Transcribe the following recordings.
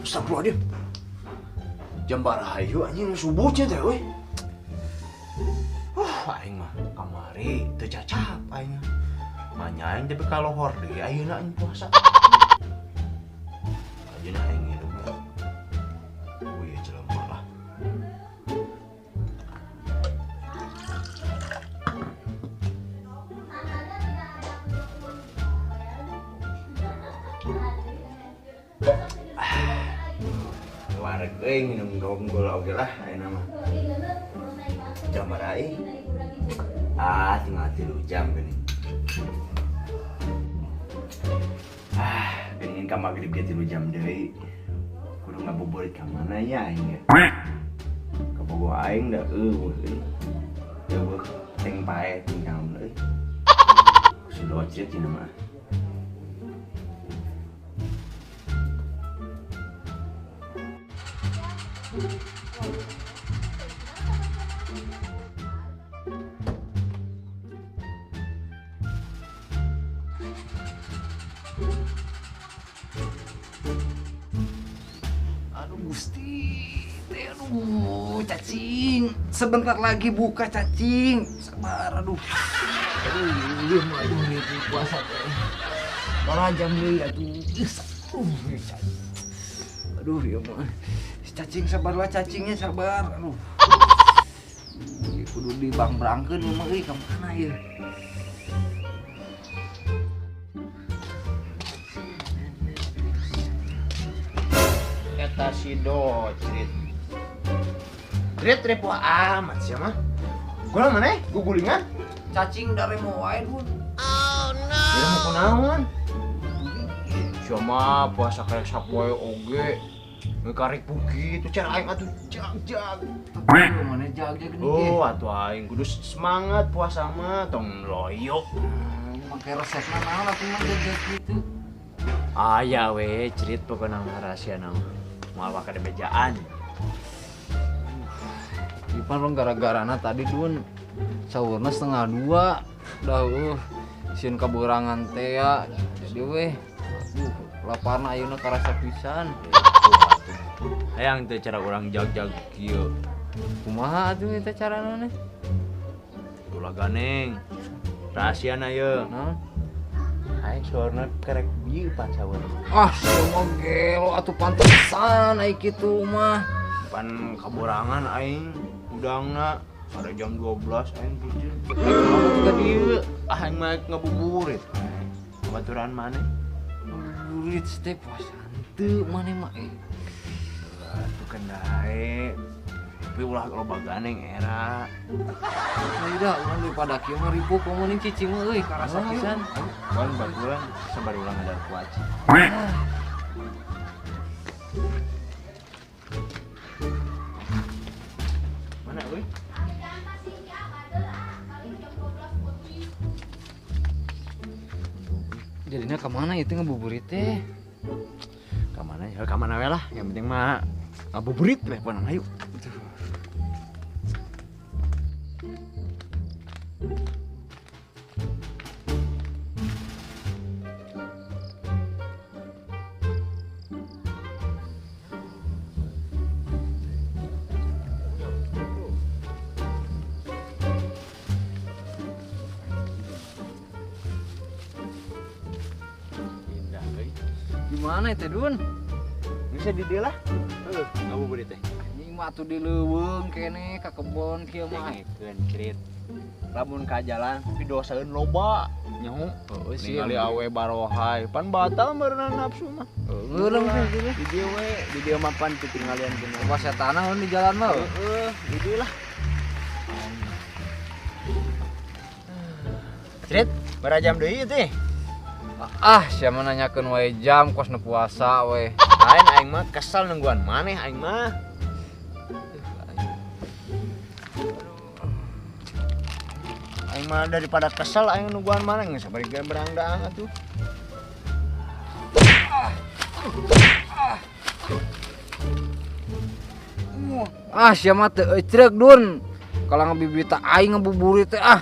Astagfirullahaladzim. Jam barahayu anjing subuh nya teh euy. Aing mah kamari teu cacap aing. Manya aing tapi kalohor deui ayeuna aing puasa. Ayeuna aing nginum. Oh iya jelema lah. Wareg euy nginum gonggol oge lah ayeuna mah. Jam baraha? Ah, tinggal 3 jam gini. Ah, geuning ka magrib ge 3 jam deui. Kudu ngabuburit ka mana nya aing ge? Ka bogoh aing da eueuh euy. Eueuh teng pae teng naon euy. Si docet cenah mah. Aduh Gusti, aduh cacing, sebentar lagi buka cacing, sabar aduh. Aduh, ieu mah aduh nih puasa teh. Bara jam deui atuh. Aduh, ieu mah. Cacing sabarlah cacingnya sabar. Aduh. Kudu dibangbrangkeun ieu mah euy ka mana ieu? Eta si Docrit. Rit ripuh amat sia mah. Gua mana? Gugulingan? Cacing dari mau wae dun. Oh no. Dia mau kunaon? Sia mah puasa kayak sapoe oge. Ngekarik begitu cara aing atuh jag-jag. Tapi mana jag-jag gini ge. Oh, atuh aing kudu semangat puasa mah tong loyo. Make resepna naon atuh mah jag-jag gitu. Aya we cerit pokona mah rahasia naon. Moal bakal bejaan. Ipan rong gara-garana tadi dun sahurna 1:30 dah sieun kaburangan teh ya. Jadi weh aduh laparna ayeuna karasa pisan. Hayang teh cara urang jag-jag kieu. Kumaha atuh eta carana teh? Ulah ganeng. Rahasiana ye. Naon? Aing sahurna kerek bieu pan sahur. Ah, sia gelo atuh pantesan ai kitu mah. Pan kaborangan aing udangna pada jam 12 aing pujeun. Kumaha tuh dieu? Ah, aing mah ngabuburit. Kabaturan maneh? Ngabuburit teh puasa henteu maneh mah eh. Atuh kendae. Tapi ulah loba ganeng era. Ayo dah, urang daripada kieu mah ripuh komo ning cicing mah euy karasa pisan. Pan baturan sabar ulang ngadar kuaci. Mana euy? Jadinya ka mana itu ngabuburit teh? Ka mana ya? Ka mana we lah, yang penting mah ngabuburit we pokona ayo. Gimana itu Dun? Bisa di dia lah. Heuh, ngabuburit teh. Ini mah atuh di leuweung kene ka kebon kieu mah. Dengekeun cerit. Lamun ka jalan pidosaeun loba. Nyaho. Heueuh sih. Ningali awe barohai, pan batal meureunna nafsu mah. Heueuh lah mah gitu. Di dieu we, di dieu mah pan ketinggalian bener. Loba setanah di jalan mah. Heueuh, di dieu lah. Cerit, barajam deui teh. Ah, siapa nanyakeun wae jam kos nu puasa we. Lain aing mah kesal nungguan maneh aing mah. Aing mah daripada kesal aing nungguan maneh geus bari ge berangdaang atuh. Ah, siapa teu ecrek Dun. Kalau ngabibita aing ngabuburit teh ah.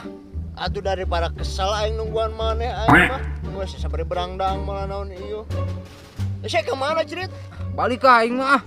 Atuh daripada kesal aing nungguan maneh aing mah. Wes sampai berangdang malah naon ieu. Saya kemana cerit? Balik ka aing mah ah.